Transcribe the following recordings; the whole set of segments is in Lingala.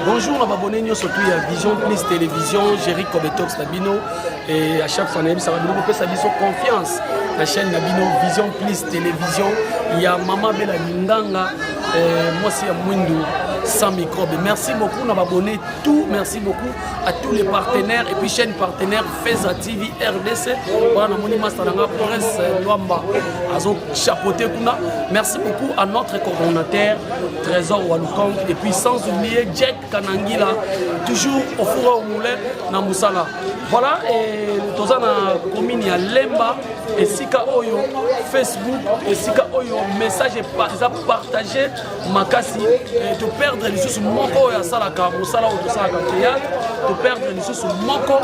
Bonjour na babone nyonso tu ya Vision Plus Télévision, Jerry Kobetox na bino et à chaque fois nayebisaka bino kopesa biso confiance na chaîne na bino Vision Plus Télévision ya mama Bela Linganga eh, mwasi ya mwindu sans microbe. Merci beaucoup na babone tout, merci beaucoup à tous les partenaires et puis chaîne partenaire Feza TV RDC. Voilà na moni master nanga Prince Luamba azo chapeauter kuna. Merci beaucoup à notre coordonnateur Trésor Walukong et puis sans oublier Jack Kanangila toujours au four et au moulin na musala. Voilà et toza na commune ya Lemba esika oyo Facebook esika oyo message eza partagé makasi to perdre lisusu moko oyo asalaka mosala oyo tosalaka théâtre to perdre lisusu moko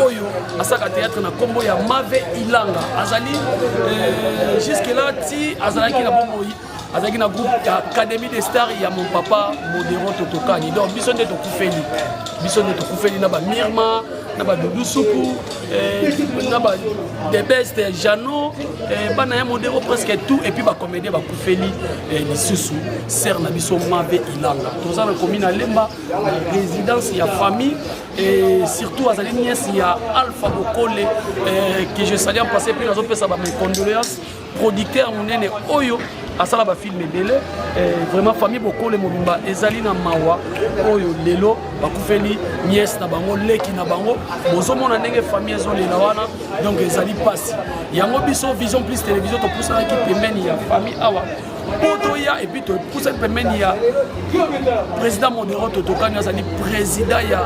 oyo asalaka théâtre na nkombo ya Mave Ilanga azali eh, jusque là ti azalaki na bomoi azalaki na groupe ya académie des stars ya mon papa modero totokani donc biso nde tokufeli biso nde tokufeli na bamirma na badudu supu eh, na ba the best jano eh, bana ya modero presque tout et puis bacomédien bakufeli eh, lisusu sere na biso mave ilanga toza na commune ya lemba na résidence ya famille et surtout azali nièce ya alpha bokole eh, que je salue en passé puis nazopesa ba mes condoléances producteur monene oyo asala bafilme ebele eh, vraiment famille bokole mobimba ezali na mawa oyo lelo bakufeli nièce na bango leki na bango bozomona ndenge famille ezolela wana donc ezali mpasi yango biso vision plus télévision topusanaki pembeni ya famille awa mpo toya epuis topusani pembeni ya président modero totokani azali président ya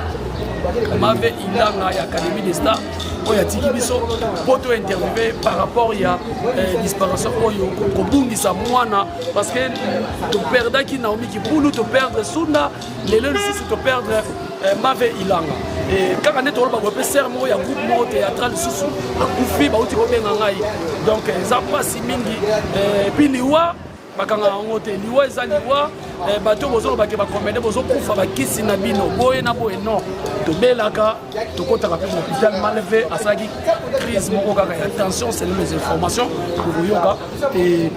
mave ilanga ya académie des stars oyo atiki biso mpo to interviewe par rapport ya eh, disparition oyo kobungisa mwana parce que toperdaki naomi kipulu toperdre sunda lelo lisusu toperdre eh, mave ilanga eh, kaka nde toloba boye mpe sere moko ya groupe moko théâtral lisusu akufi bauti kobenga ngai donc eza mpasi mingi epuis liwa bakangaka yango te liwa eza liwa eh, bato bozoloba ke bakomede bozokufa bakisi na bino boye na boye non tobelaka tokotaka mpe hôpital maleve asalaki crise moko kaka ya tension selon les informations tokoyoka e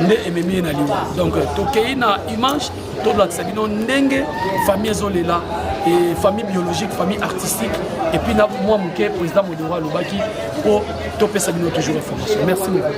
nde ememi ye na liwa donc tokei na image tolakisa bino ndenge famille ezolela e famille biologique famille artistique et puis na mwa moke président modero alobaki mpo topesa bino toujours information merci beaucoup.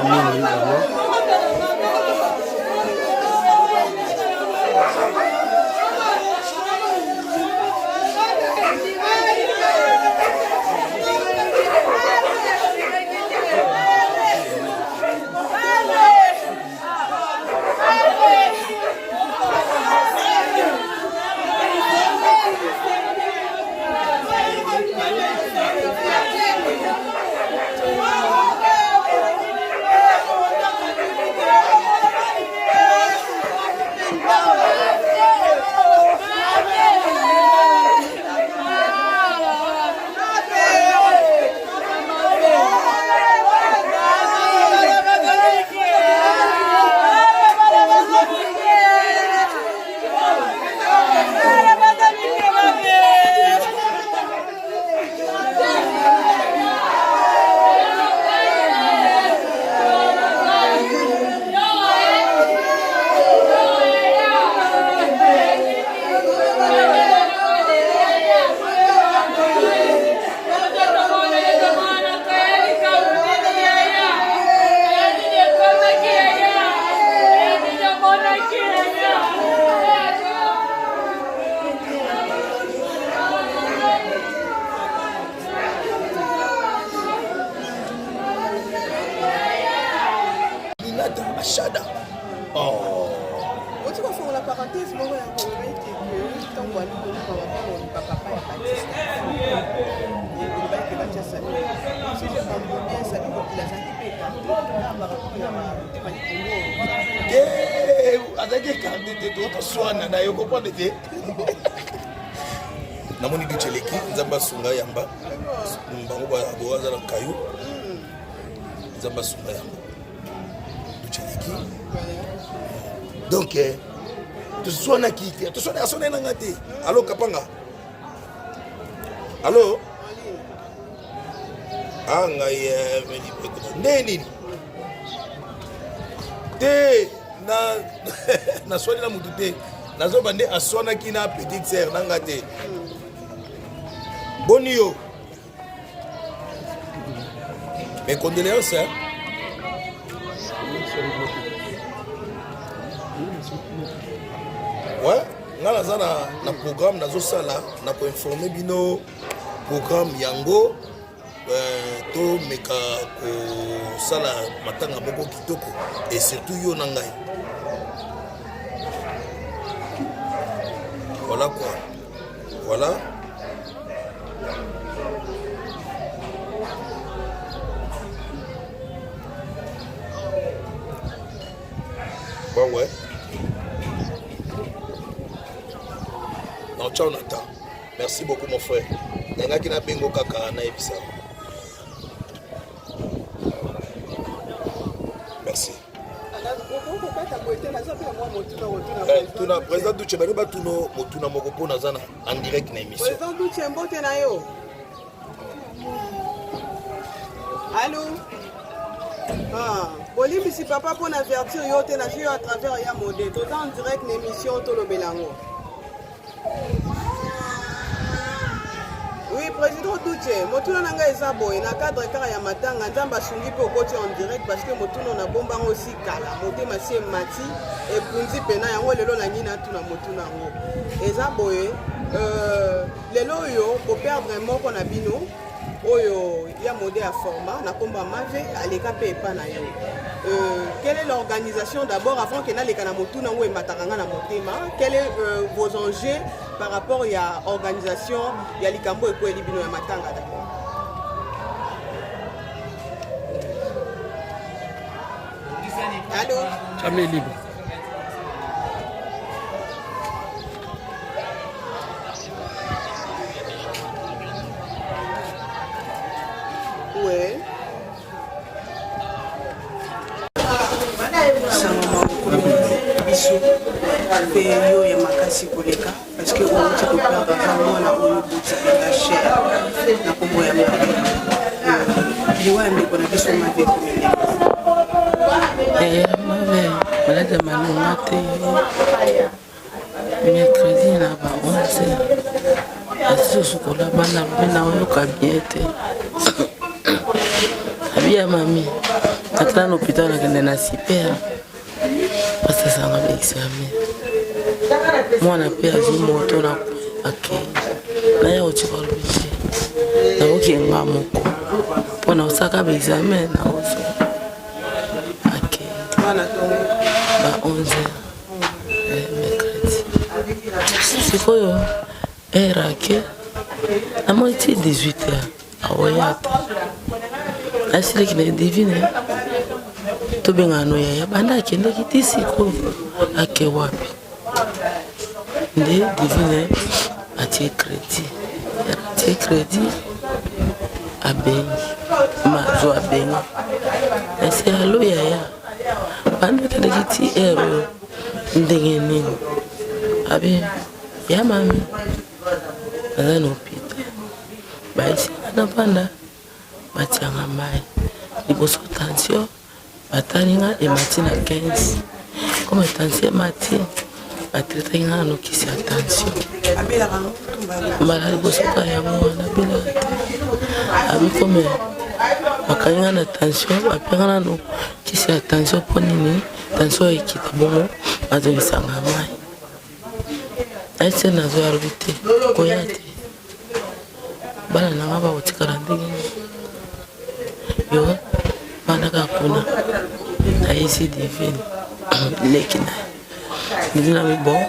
mingi vraiment. Aminata Ashada. Oh. Oti kofongola parenthèse moko ya koloba ete ke ntango bali koluka bapapa papa ya Batista olobaki ke batya sami si je comprends bien sami kokila azalaki mpe écarte par rapport ya motema likongo te azalaki écarte te totoswana na yo comprendre te namoni duce eleki nzambe asunga yamba bango baza na kayu nzambe asunga yamba duce eleki donc eh, toswanaki te toswana aswana na nga te alo kapanga alo a ah, ngai eh, nde nini te na naswani na motu te nazoba nde aswanaki na petite sœur na nga te boni yo mes condoléances hein? ouais nga naza na, na programme nazosala na koinforme bino programme yango euh, tomeka kosala matanga moko kitoko et surtout yo na ngai voilà quoi voilà Ouais, ouais. Non, ciao Nathan. Merci beaucoup mon frère. Nangaki na bengo kaka na yebisa. Merci. Eh, tuna président Duche bani batuno motuna moko mpo naza na en direct na émission. Président Duche mbote na yo. Allô? Ah, bolimbisi papa mpo na avertir yo te nazwi yo à travers ya mode toza en direct na émission tolobela yango Oui, président Duche, motuna na ngai eza boye na cadre kaka ya matanga nzambe asungi mpe okoti en direct parce que motuna na bomba yango osi kala motema si emati epunzi mpena yango lelo na ngi natuna motuna yango eza boye euh, lelo oyo boperdre moko na bino oyo ya mode ya format na kombo ya mave aleka mpe epa na yo euh, quelle est l'organisation d'abord avant ke naleka na motuna yango emataka nga na motema quel est euh, vos enjeux par rapport ya organisation ya likambo ekweli bino ya matanga d'abord allo Jamais libre. Ouais. Sango mawa ekomi biso mpe yo ya makasi koleka parce que outi koperdre mwana oyo oboti mpenza cher na nkombo ya mabe liwa ya ndeko na biso mabe ekomi ndenge Eh, mabe maladi ya malonga te mercredi na ba 11 azosukola bana mpe naoyoka bien te abi ya mami Natala na hôpital nakende na super basasanga ba examen. Mwana mpe azwi moto na akei naya kotika alobi te nakoki nga moko mpo na kosaka ba examen nakozwa akei ba 11 heures mercredi sikoyo heure ake namoni ti 18 heures aoya te asiliki na divine tobengana no yaya banda akendeki ti sikoyo ake wapi nde divine atie crédit atie crédit abengi mazo abengi ese alo yaya banda akendeki ti heure oyo ndenge nini abi ya mami naza na hôpital bayisi nga navanda batianga mai liboso tension batali nga emati na 15 comme tension emati batraitaki nga nano kisi ya tension mbala liboso ka yango wana abelaka te abi comme bakangi nga na tension bapenga nano kisi ya tension mpo nini tension ekita bongo bazongisanga mai Ese nazo alobi te koya te bana na nga bakotikala ndenge nini yo banda kaka kuna nayesi divine leki na ye divine abi bon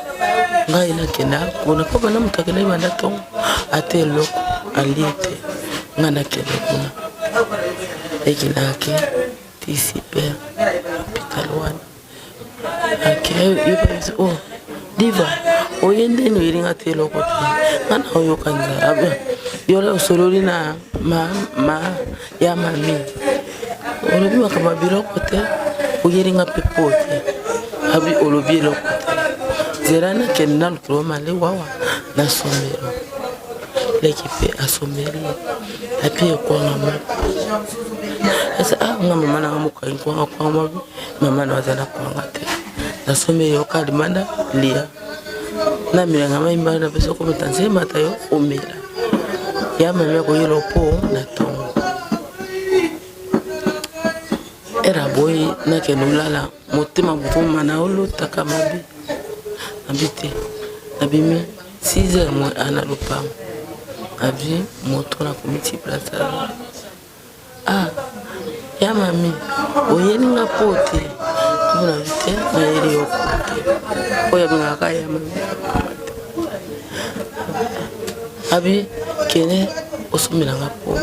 ngai nakenda kuna mpo banda moto akendaki banda ntongo ata eloko alie te ngai nakende kuna leki na ake ti super hopital wana Oh, diva oye ndeni oyelinga te eloko te nga na oyoka nzala yola osololi na ma, ma ya mami olobi makambo ya biloko te oyelinga mpe po te abi olobi eloko te zela nakende nalukela malewawa nasombelo leki mpe asombeli api ekwanga moko ese ah nga mama nanga mokangi kwanga kwanga mabi mama na aza na kwanga te nasombeli yo ka libanda lia namelanga mai mbala napesa kometa nzemata yo omela ya mami akoyela po na ntongo era boyi nakende olala motema bokoma na olotaka mabe nabi te nabimi 6 heures moins ana lopango nazwi moto nakomi ti place ah ya mami oyeli nga po te mpona bi te nayeli yo po te oyo abengaka ya mami abi kende osombela nga po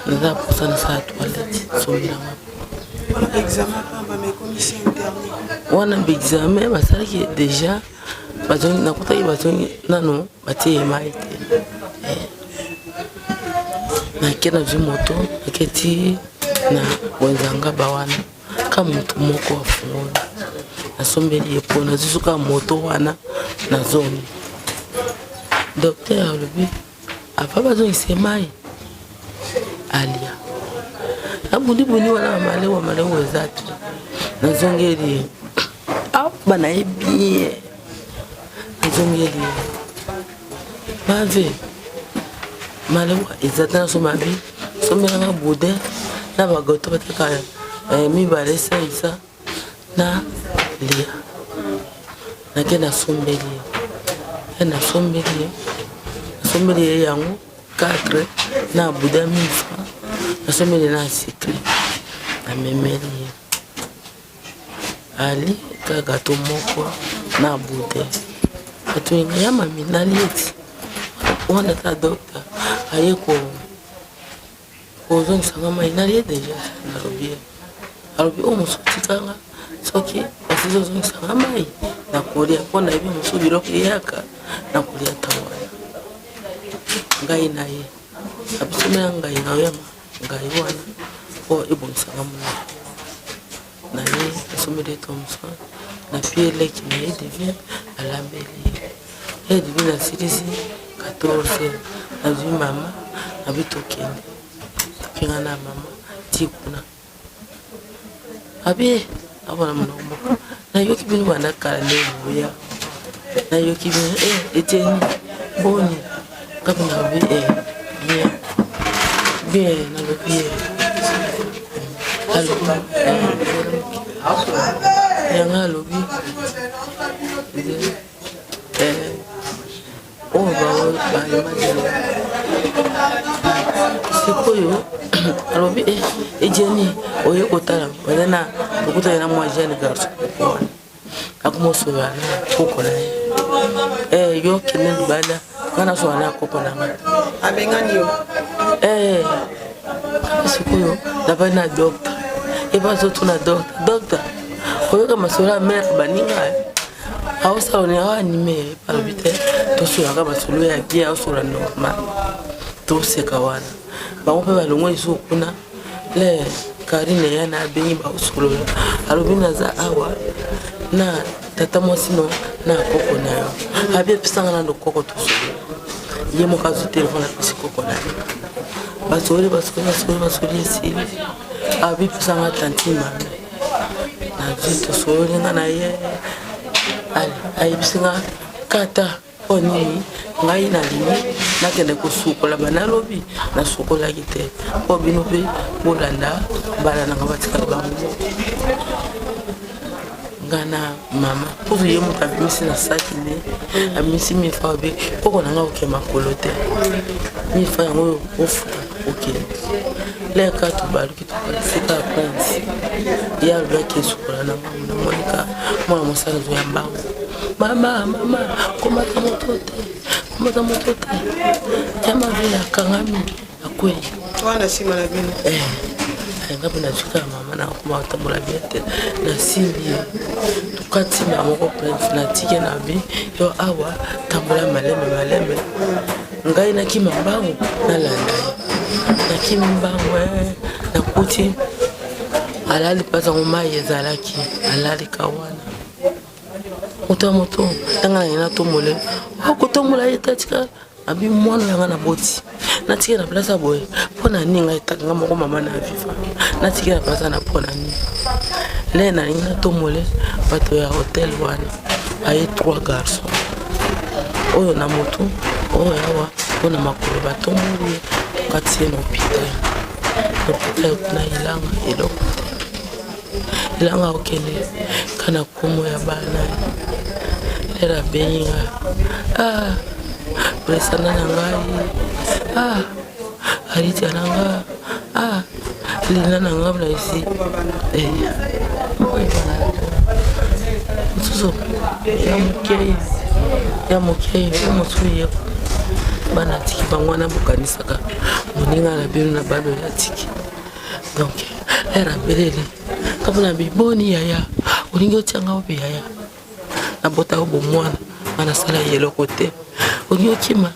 naza mposa nasala toilette sombela nga po wana baexamen basalaki deja bazongi nakutaki bazongi nano batie ye mai te eh. Nake nazwi moto nake ti na wenze ya ngaba wana ka moto moko afungoli nasombeli ye mpo nazwi suka moto wana nazongi docteur alobi ava bazongisa ye mai alia nabundibuni wana malewa malewa eza te nazongeli ye awa na ye bien nazongeli ye mave malewa eza te naso mabi sombelanga boudin na bagoto bateka eh, mibale 500 na lia nake nasombeli ye ye nasombeli ye nasombeli ye yango 4 na boudin 1000 francs nasombeli na sucre namemeli ye Ali ka gato moko na boudin atoyinga ya mami nalieti wana ta docteur aye ko kozongisa nga mai nalie deja nalobi ye alobi oyo mosusu tikanga soki basisi ozongisa nga mai nakolia mpo nayebi mosusu biloko eyaka nakolia ntango wana ngai na ye abisomela ngai na oyama Ngai wana po ebongisa nga monoko na ye asombeli ye thomson na pie leki na ye divine alambeli ye ye divine asilisi 14 nazwi mama nabi tokende tokenga na mama ti kuna abi abona monoko moko nayoki bino banda kala nde boya nayoki bino e eh, etieni boni kaka nalobi e eh, bien bien nalobi ye eh. Alobi yanga alobi oyo bayemaki sikoyo alobi ejeni oye kotala baza na okutani na mwa jeune garçon wana akomosolola na koko na ye eh, yo kende libanda nga nasola na koko na nga abengani yo eh, sikoyo nabandi na docteur ye bazotuna docteur docteur oyoka masolo ya mare baninga aosala ni aoanime balobi te tosolaka masolo ya bien aosola normal toseka wana bango mpe balongwe lisusu kuna le karine ya na abengi baosolola alobi naza awa na tata mwasi no na koko na yo abi epesanga nano koko tosolola ye moko azwi telefone apesi koko na ye basoli basoli basoli basoli esili abi pesanga tantine mami nazwi tosololi nga na ye ayebisi nga kata mpo nini ngai nalingi nakende kosukola banalobi nasukolaki te mpo bino mpe bolanda bana nanga batikali bango nga na mama kutu ye moto abimisi na saki nde abimisi mifa obe koko na nga oke makolo te mifa yango ofuta okende leka tobaluki tokatisika prince ye alobaki esukola na ngambo namoni ka mwana mosala azoya mbango mama mama komata moto te komata moto te ya mavele akangami akwei wana nsima na bino eh, eh, nga mpe nazwi kaka mama na akoma kotambola bien te nasimbi ye tokati na moko prince natike na bi yo awa tambola maleme maleme ngai nakima mbangu nalanda ye nakimi mbangu eh, nakuti alali mpasi yango mai ezalaki alali ka wana moto ya moto ntanga na ngai natomole okotombola ye te tika abi mwana na ngai naboti natiki na place ya boye mpo na nini ngai etaka ngai moko mama na viva natiki na place na mpo na nini le nalingi natomole bato ya hotel wana aye trois garçons oyo na motu oyo awa mpo na makolo batomboli ye tokati ye na hôpital na hôpital kuna elanga eloko te elanga okende kana komo ya bana lera abengi nga ah presana na ngai ah alitia na nga ah lina na nga na esi eh, mosusu ya moke ya moke ya mosusu ye bana atiki bango wana bokanisaka moninga na bino na bana oyo atiki donc ere abeleli kamona biboni yaya olingi otia nga obe yaya nabota yo bomwana nga nasala ye eloko te olingi okima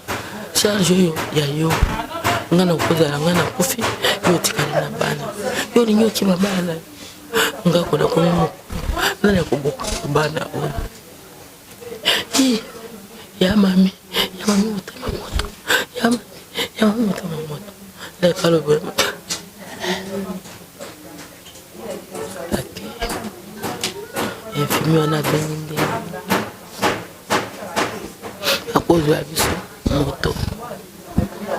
charge oyo ya yo nga nakozala nga nakufi yo otikali na bana yo olingi okima bana na yo nga kona komi mokolo nani akobokola bana oyo i ya mami ya mami motema moto ya mami ya mami motema moto lekalobo Ake infirmier wana abengi nde akozwa biso moto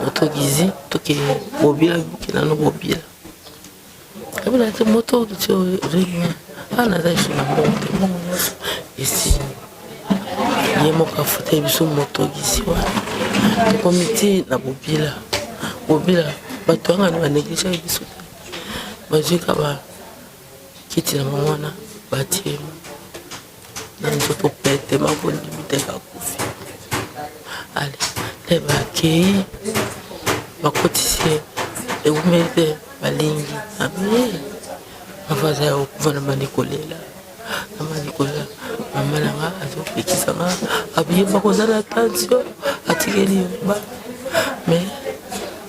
moto gizi toke bobila bokenda no bobila abila te moto ti ozolinga awa naza lisu na mbongo te mbongo nyonso esili ye moko afuta biso moto gizi wana tokomi ti na bobila bobila bato yangani banegligaki biso te Bazwi ka ba kiti na bango wana batie na nzoto pete makondimi te kakufi ale nde bakei bakotisi ye ewumeli te balingi abi ava aza ya kokufa na bandi kolela na bandi kolela mama na nga azopekisa nga abiyeba kozala tension atikeli yo ba mais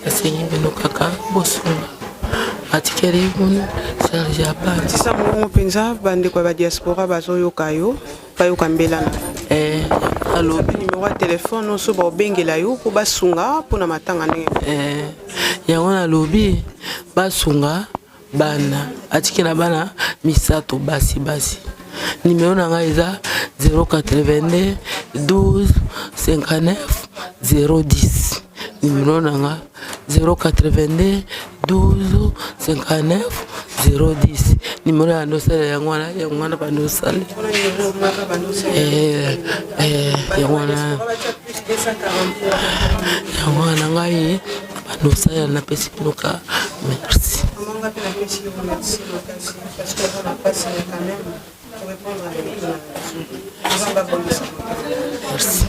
Nasengi bino kaka bosunga atikeli bino charge ya bana. Tisa mongongo mpenza bandeko ya badiaspora bazoyoka yo bayoka mbela na eh, alobi numero ya telefone oso baobengela yo mpo basunga mpo na matanga ndenge eh, yango nalobi basunga bana atiki na bana misato basi basi nimero na ngai eza 082 12 59 010 nimero na ngai 082 12 59 010 nimero ya ndosala yango wana yango wana bandosala eh, eh, yango wana yango wana ngai bandosala napesi bino ka merci. Merci.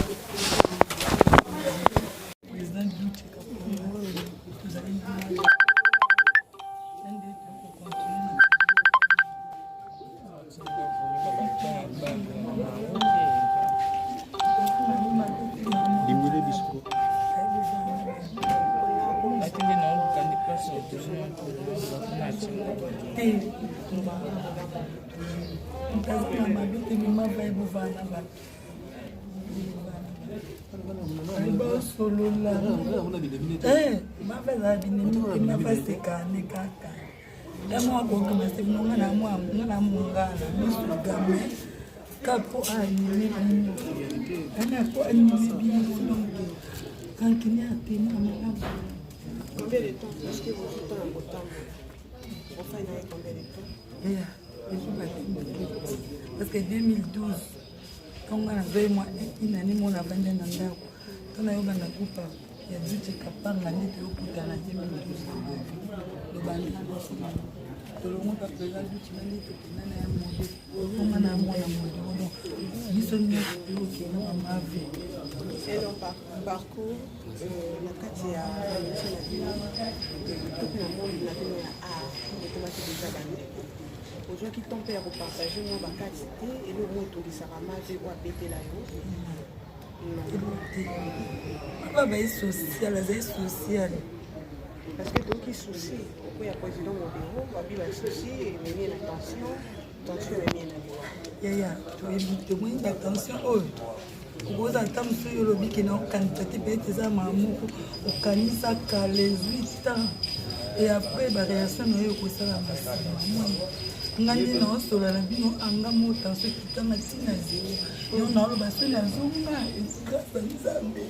Basolola mava ezala binemi te mava esekane kaka yamo akokima se nga na mwa nga na mongala misu game ka po anime bino ana po anime bino donc kankini atema malamu. Combien de temps Est-ce que vous êtes en kotambola? Ofai na ye combien de temps? Yeah, parce que 2012 ntango nga nazwai mwa une année moko navandi na ndako to nayoka na groupe ya Duce Kapanga nde toyokutana 2012 lobanda tolongo pa président Duce na nde tokenda na ya mode onga na mwana mode donc biso nyonso toyokenda na mave. Et donc parcours na kati ya métier na bino to mpe na monde na bino ya art bokomaki deja bandeko ozwaki temps mpe ya kopartage mwa bakati te eloko moko etungisaka mave oyo abetela yo? Papa baye social, azali social. Parce que toyoki souci oyo ya président Modero, babi ba souci ememi na tension, tension ememi na liwa. Yaya, toyebi tomoni ba tension oyo okozala ata mosusu oyo olobi ke na okanisa te peut-être eza mama moko okanisa kala ezwi temps et après ba réaction na yo ekosalama nsima. Moni nga nde naosolola na bino anga mo tension ekitanga ntina zero yo naoloba so nazonga grâce ya Nzambe.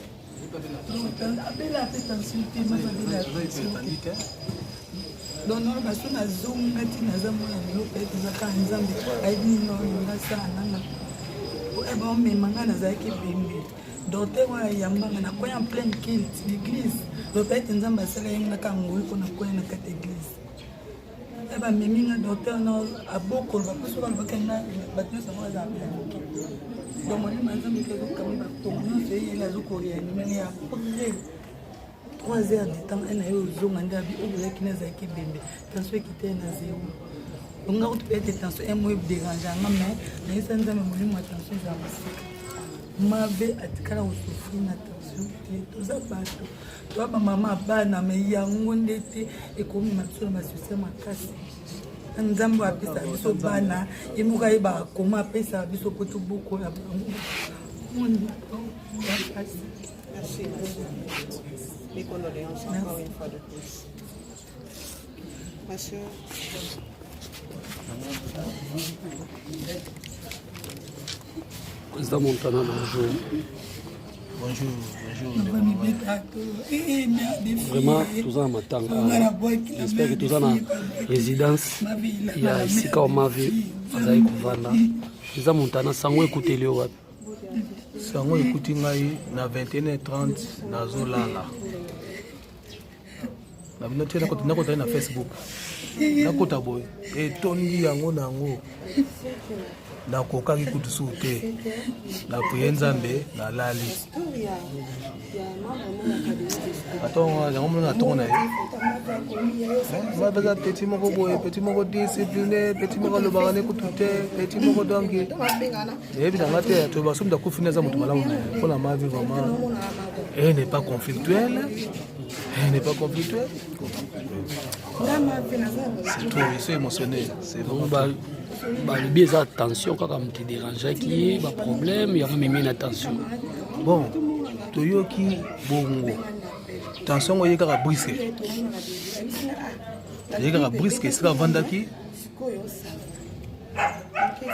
Donc abela mpe tension te, mama abela tension te. Donc naoloba so nazonga ti naza mwana lelo peut-être eza kaka Nzambe ayebi nini olinga asala nanga oyo baomema nga nazalaki pembe docteur oyo ayambanga nakwaya en pleine culte l'église. Donc peut-être Nzambe asala ye nga kaka ngolu mpo nakwaya na kati église e bamemi nga docteur na abokolo baposo balobaki nga bato nyonso yango bazala panique. Donc molimo ya Nzambe eke azokanga batongo nyonso eyeli azokoreanime nga après 3 heures du temps ena ye ozonga nde abi oyo ozalaki nazalaki ebembe tension ekite na zero. Nga kutu peut-être tension un mois dérange nga mais nayesa Nzambe molimo ya tension ezala mosika. Mabe atikala kosouffrir na tension te. Toza bato, toza bamama bana me yango nde te ekomema biso na basusi ya makasi. Nzambe apesa biso bana, ye moko ayebaka koma apesaka biso po tobokola bango. Moni ya pasi. Merci. Mes condoléances encore une fois de plus. Ma soeur. Président Montana, bonjour. Bonjour, bonjour. Vraiment, toza na matanga. J'espère que toza na résidence ya esika oyo Mave azali kovanda. Président Montana, sango ekuteli yo wapi? Sango ekuti ngai na 21h30 nazolala. Na bino te nakota na Facebook. Nakota boye etondi yango na yango. Nakokaki kutu suku te. Napriye Nzambe nalali. Atongo yango mona atongo na ye. Baza petit moko boye, petit moko discipliné, petit moko alobaka ne kutu te, petit moko donc nayebi na nga te to basomi dakufi aza moto malamu na ye mpona ma vie vraiment elle n'est pas conflictuelle, elle n'est pas conflictuelle. C'est trop, je suis émotionné, c'est vraiment trop. Balobi eza tension kaka moto edérangeaki ye, baproblème yango ememi na tension. Bon, toyoki bongo tension ngo ye kaka briske, ye kaka briske esika avandaki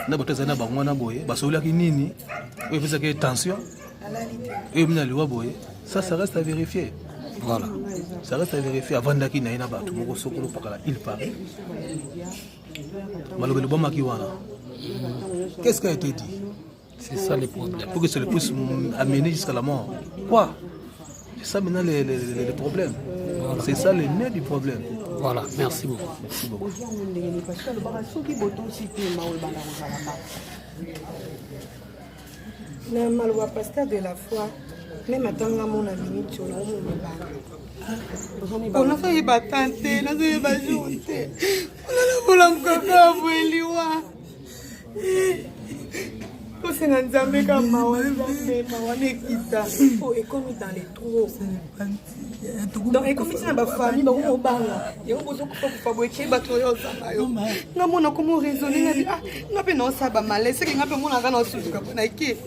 na bato azali na bango wana boye basololaki nini oyo epesaki ye tension oyo emina liwa boye, ça ça reste à vérifier, voilà. Ça reste à vérifier. Avandaki na ye na bato moko sokolo pakala, il paraît. Maloba elobamaki wana. Qu'est-ce qui a été dit? C'est ça le problème. Pour que ça le puisse amener jusqu'à la mort. Quoi? C'est ça maintenant le, le, le, le problème. Voilà. C'est ça le nez du problème. Voilà, merci beaucoup. Merci beaucoup. Na maloba pasteur de la foi, meme atanga mona minute oyo naomona bana nazoyeba tan te, nazoyeba jour te, mpona nabolamuka kaka boye liwa. Tosenga Nzambe ka mawa, Nzambe mawa nekita po ekomi dans les trop, donc ekomi ntina bafamille bango mobanga yango bozokufa kufa boye ke bato oyo ozanga yo nga mona komo raisonne nga bi ah nga mpe naosala bamalaise seke nga mpe monaka na osutuka mpo na ke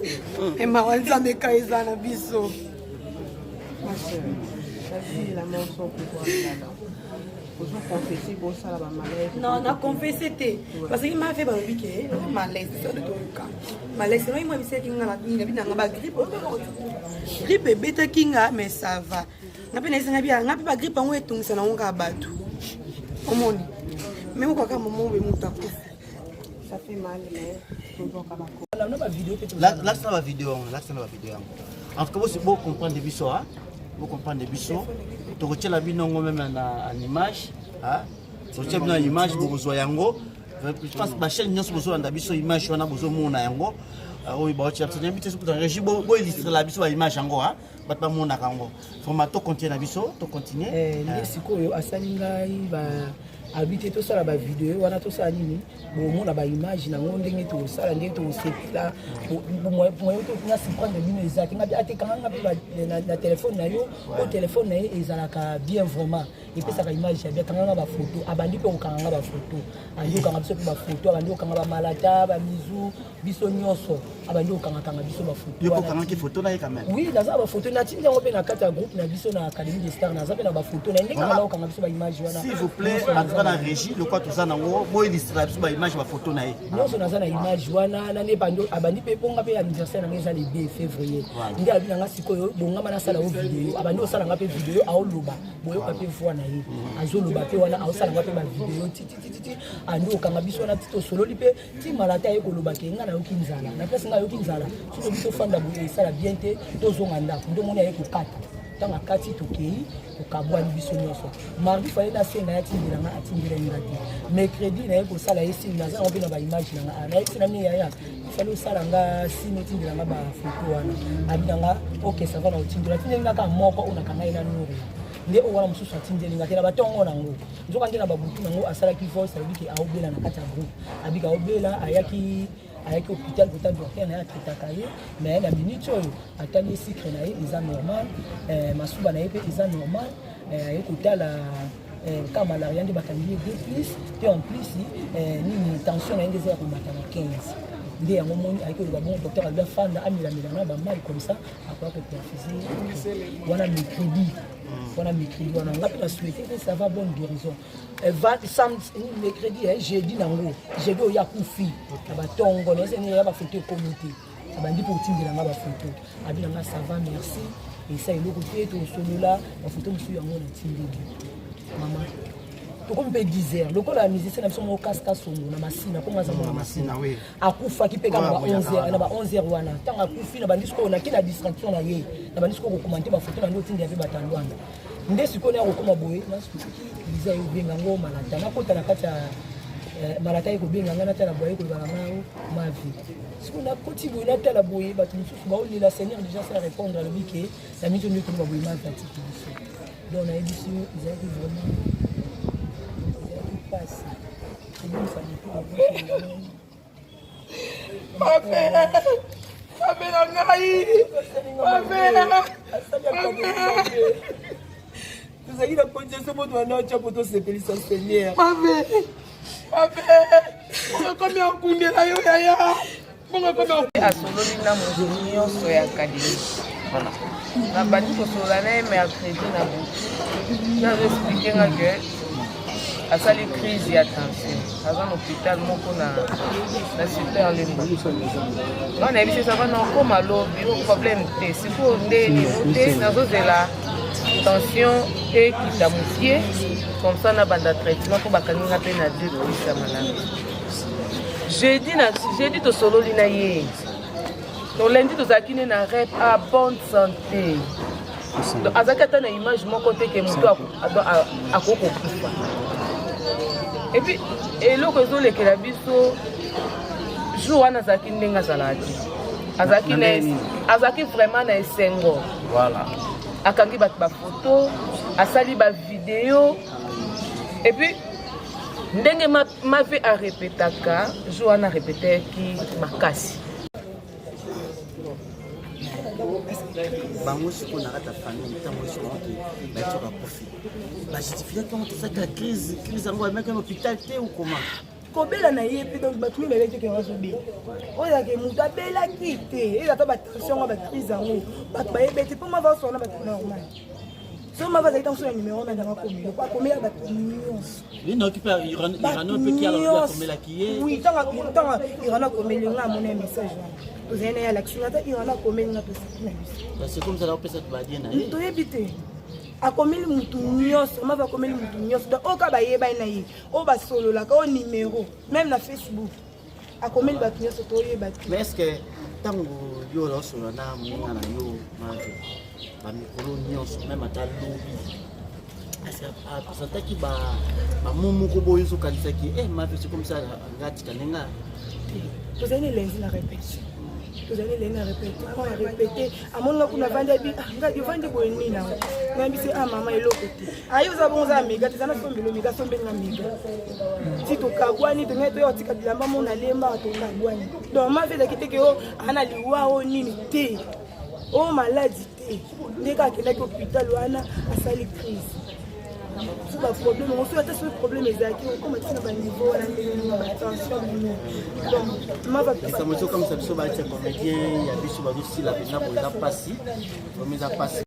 e mawa Nzambe ka eza na biso. Ma sœur, la vie et la mort sont au pouvoir d'Allah. Ozo confesser bosala ba malaise? Non, na confesse te, parce que ma fe balobi ke malaise so toyoka malaise noi mwa bisaki nga na binanga ba grippe, grippe ebetaki nga, mais ça va. Nga mpe nayesanga bia nga mpe ba grippe yango etungisa nango kaka bato omoni me mokaka momo be moto akufi, ça fait mal, mais tozwaka bako. Lakisa na bavideo yango, lakisa na bavideo yango. En tout cas, bo comprendre biso, hein, bo comprendre biso. Tokotiela bino yango meme na en image, hein, tokotiela bino na image, bokozwa yango. Je pense bachaîne nyonso bozolanda biso, image wana bozomona yango oyo baotiela biso. Nayebi te soki régie boillustrela biso baimage yango, hein, bato bamonaka yango vraiment. Tocontinue na biso, tocontinue. Nde sikoyo asali ngai abi te tosala bavideo wana, tosala nini, bomona baimage nango ndenge tosala, ndenge tosepela. Moyen na surprendre bino eza te. Ngabi atekanga nga mpe na telefone na yo, oyo telefone na ye ezalaka bien vraiment, epesaka image ya bien. Kanga nga bafoto. Abandi mpe kokanga nga bafoto, abandi kokanga biso mpe bafoto, abandi kokanga bamalata, bamizu, biso nyonso, abandi kokangakanga biso bafoto. Yo okangaki photo na ye quand même? Oui, naza na bafoto, natindi yango mpe na kati ya groupe na biso na Académie des Stars. Naza mpe na bafoto na ndenge abanda kokanga biso baimage wana. S'il vous plaît, en tout cas na régie, lokwa toza nango, boillustrela biso baimage, bafoto na ye. Nyonso naza na image wana. Nani abandi mpe mponga mpe anniversaire nanga eza le 2 février. Nde alobi nanga sikoyo bongama nasala yo video. Abandi osalanga mpe video, aoloba, boyoka mpe voix na ye, azoloba mpe wana, aosalanga mpe bavideo titititi. Andi okanga biso wana ti tosololi mpe ti malata aye koloba ke ngai nayoki nzala na place, ngai ayoki nzala. Soki biso tofanda boye esala bien te, tozonga ndako. Nde omoni aye kokata. Ntango akati, tokei, tokabwani biso nyonso. Mardi fallait nasenga ye atindela nga, atindela ye nga te. Mercredi naye kosala ye signe, naza yango mpe na baimage na nga. Nayebisi na mi yaya fallait osala nga signe, otindela nga bafoto wana. Abi na nga ok, ça va, na otindela. Atindeli nga kaka moko oyo nakanga ye na Nuria. Nde oyo wana mosusu atindeli nga te na batongo nango. Nzoka nde na babutu nango asalaki voice, alobi ke aobela na kati ya groupe, abiki aobela, ayaki hôpital kota docteur na ye atraitaka ye. Mais na minute oyo atali ye, sucre na ye eza normal, masuba na ye mpe eza normal. Aye kotala ka malaria nde bakangi ye de plus mpe en plus nini, tension na ye nde eza ya komata na 15. Nde yango moni ayaki koloba bongo. Docteur alobi afanda, amelamela na bamai, comme ça akoya koperfuser wana. Mercredi wana, mercredi wana, nga mpe na souhaité mpe ça va, bonne guérison. Mercredi, jeudi nango, jeudi oyo akufi na batongo, nayeseni ya bafoto ekomi te. Abandi mpo otindela nga bafoto, abi na nga ça va, merci, esa eloko te, tosolola. Bafoto mosusu yango natindeli mama. Tokomi mpe 10 heures, lokola musicien na biso moko Kaska Songo na Masina, mpo aza mwana Masina, akufaki mpe kaka na ba 11 heures. Na ba 11 heures wana, ntango akufi, na bandi sikoyo naki na distraction na ye, na bandi sikoyo kokomante bafoto na nde otindela mpe bato ya Lwanda. Nde sikoyo naya kokóma boye, nasuki liza ye obenga ngo malata, nakota na kati ya malata, ye kobenga ngai, natala boye, koloba na ngai mavi. Sikoyo nakoti boye, natala boye, bato mosusu baolela. Seigneur déjà sa répondre, alobi ke na miso nde koloba boye, mavi atiki biso. Donc nayebisi yo, ezalaki vraiment, ezalaki mpasi kobimisa motu. Mabe, mabe na ngai, mabe, mabe. Tozalaki na kondition po toanda otya po tosepelisa Seigneur. Mabe, mabe, bongo komi akundela yo yaya, bongo komi. Asololi na moto nyonso ya académie. Nabandi kosolola na ye mercredi na butu, nazo expliquer nga ke asali crise ya tension, aza na hôpital moko na Super Lemba. Nga nayebisi eza bana okóma lobi, o problème te. Sikoyo nde nini te, nazozela. Tension ekita mokie comme ça nabanda traitement mpo bakangi nga mpe na deux plus ya malamu. Jeudi na jeudi tosololi na ye. Donc lundi tozalaki ne na rep à bonne santé. Donc azalaki ata na image moko te ke moto akoki kokufa. Et puis eloko ezolekela biso jour wana azalaki ndenge azalaka te. Azalaki na azalaki vraiment na esengo. Voilà. Akangi bato ba photo, asali ba video. Et puis ndenge Mave arepetaka jour wana arepetaki makasi. Bango sikoyo na kati ya famille ntango nyonso bango te bayeti bakufi bajustifiaki yango tozalaki ya crise crise yango bameki na hôpital te ou comment? Kobela na ye mpe donc bato mingi bayebaki te ke azobela. Oyo ezalaka moto abelaki te, eza ata batension yango bacrise yango bato bayebi te mpo mava osona bato normal. So mava azalaki ntango so na numero na ndanga akomela po akomela bato nyonso. Oui, ntango Irano akomeli nga amona message wana tozali na ye alakisi nga ata Irano akomeli nga toseki na biso. Toyebi te akomeli mutu nyonso, mava akomeli mutu nyonso donc oyo kaka bayebani na ye, oyo basololaka, oyo numero meme na Facebook akomeli bato nyonso, toyeba te. Mais est ce que ntango yo ozosolola na moninga na yo Mave bamikolo nyonso meme ata lobi apresentaki bamo moko boyo ozokanisaki e Mave c'est comme ça nga tika ndenge tozali na elengi na répétition, tozali elengi na répétition, na répété amoni nga kuna avandi abi nga ovandi boye nini nango nayebisi se ah mama eloko te aye oza bongo oza ya mega te eza na sombelo mega sombeli nga mega ti tokabwani tongai toya kotika bilamba mo nalemba tokabwani. Donc Mave ezalaki te ke o ana liwa o nini te o maladi te, nde kaka akendaki hôpital wana asali crise so baproblème yango. Soki ata soki problème ezalaki okoma tina baniveau wana ndenge nini batension bino donc Mava likambo ezokamwisa biso batia comédien ya biso bazosila mpenza boye, eza mpasi, vraiment eza mpasi.